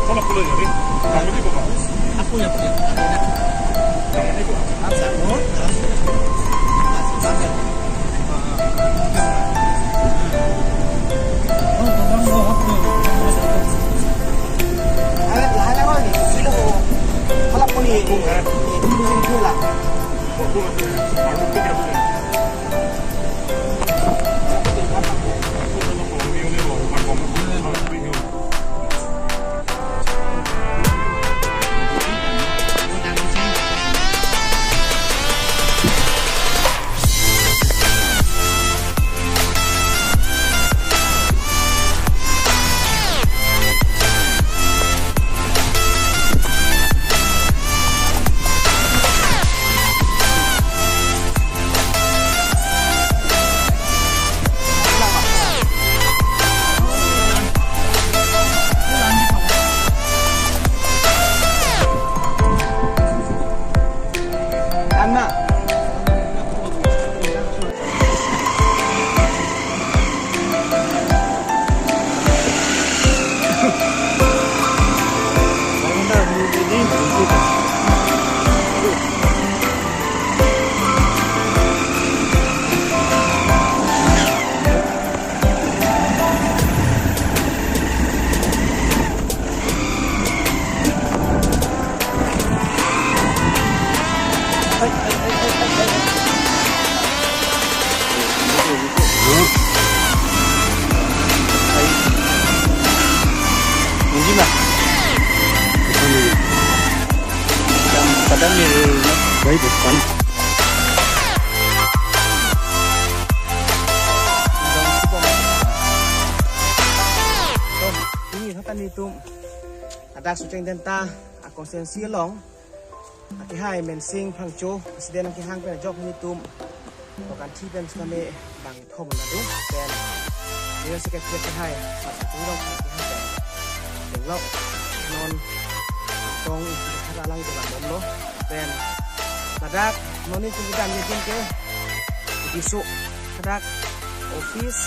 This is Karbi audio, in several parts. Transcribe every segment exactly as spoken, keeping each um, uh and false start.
Hola, hola, ya, ve. Kamu di bawah. Aku ya, aku ya. Kamu di bawah. Padam, padam ni. Baik, depan. Ini kata ni tum. Ada Socheng Dhenta, a constituency along. Akehai Mensing Phangcho, President akehang pen ajok nelitum. Tokan thi pen sitame bang thom nadu pen. Neli Secretary akehai, Pak Sutri Rong akehang pen. Denglok, non, tong, hara lang jalan bomlo. Pen, ladak, non nelitum kedam nelitum ke, di so, ladak, office,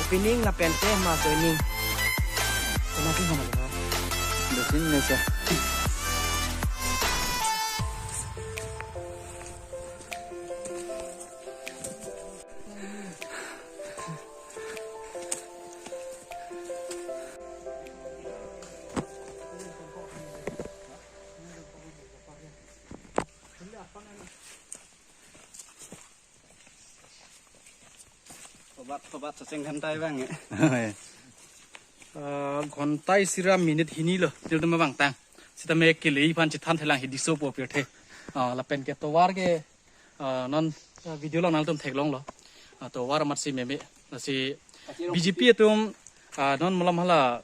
opening lapen ke, mass joining. Kena sih sama kita. Di sini, Nesa. Sobat, sobat, Socheng Dhenta abang ya. Ah, ghonta isi ra minute hini lo, nelitum abang tang. Sitame kele aphan chethan thelang hidi so po pirthe. Ah, lapen ke tovar ke, ah, non, ah, video along nangtum theklonglo. Ah, tovar amatsi meme. Lasi B J P atum, ah, non malam hala,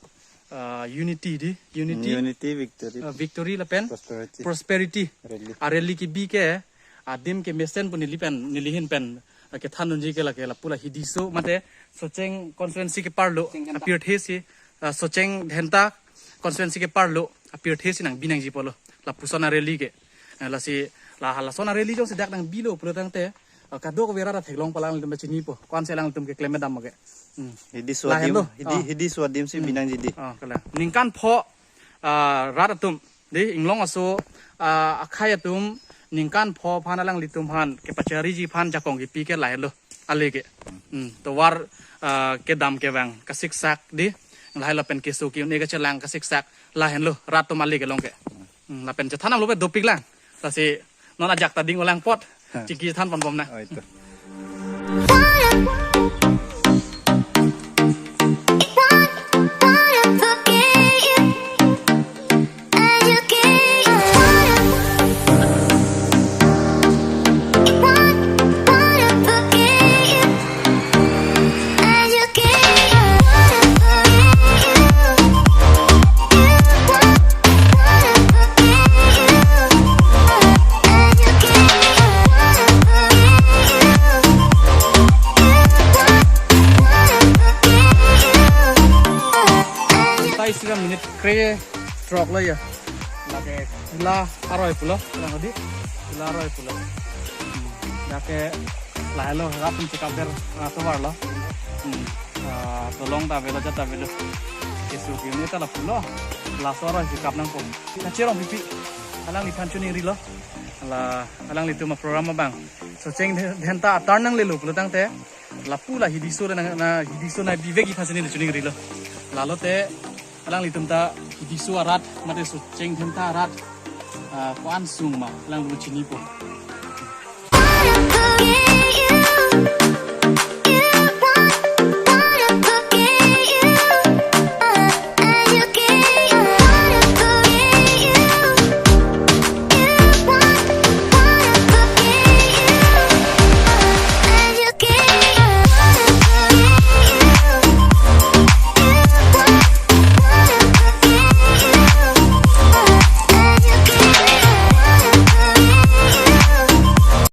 ah, unity di, unity. Unity victory. Ah, victory lapen prosperity. Prosperity. Rally. Ah, rally kebi ke, adim kemesen pu neli pen, neli ahin pen, ah, kethan dunji ke lake lapu la hidi so mate Socheng constituency ke parlo, Socheng Dhenta. Apirthe si, ah, Socheng Dhenta constituency ke parlo, apirthe si nangbi nangji pulo, lapuson a rally ke. Ah, lasi, la, lason a rally jongsi dak nangbilo pulo tangte, ah, kadokave rat theklong pu alangtum chinipo, ko-ansi alangtum keklem dam ke. Hmm. Hidi so adim, lahenlo. Hidi, ah, hidi so adim si, hmm, bi nangji di. Ah, kala. Ningkan pho, ah, rat atum, di, inglong aso, ah, akhei atum, ningkan pho aphan alanglitum aphan kepachariji aphan jakong kepi ke lahenlo, ale ke. Hmm, tovar, ah, kedam kevang kasiksak di, lahai lapen keso ke-un-e kachelang kasiksak lahenlo, rat atum ale kelong ke. Hmm, lapen chethan damlo pe dopik lang. Lasi non ajak ta ding-olang apot. Ha. Chingki than ponbom nang. Oh, itu. Tai sira minute kre throk lo ya. Lake Kila aroi pulo, lang di. Kila aroi pulo. Hmm. Lake lahelo, rat atum chekap der, ah, tovar lo. Hmm. Ah, tolong ta avelo, jat ta avelo. Keso ke ne ta lapulo. Laso aroi si kap nangpo. Kacherong pipi. Alangliphan chiningrilo. La alanglitum a-program abang. Socheng Dhenta atar nanglelo pulo tangte. Lapu la Hidiso le na, na Hidiso nangbiveji aphan si ne chiningrilo. Lalote alanglitum ta Hidiso arat mate Socheng Dhenta arat, ah, ko-an sung ma alanglitum chinipo.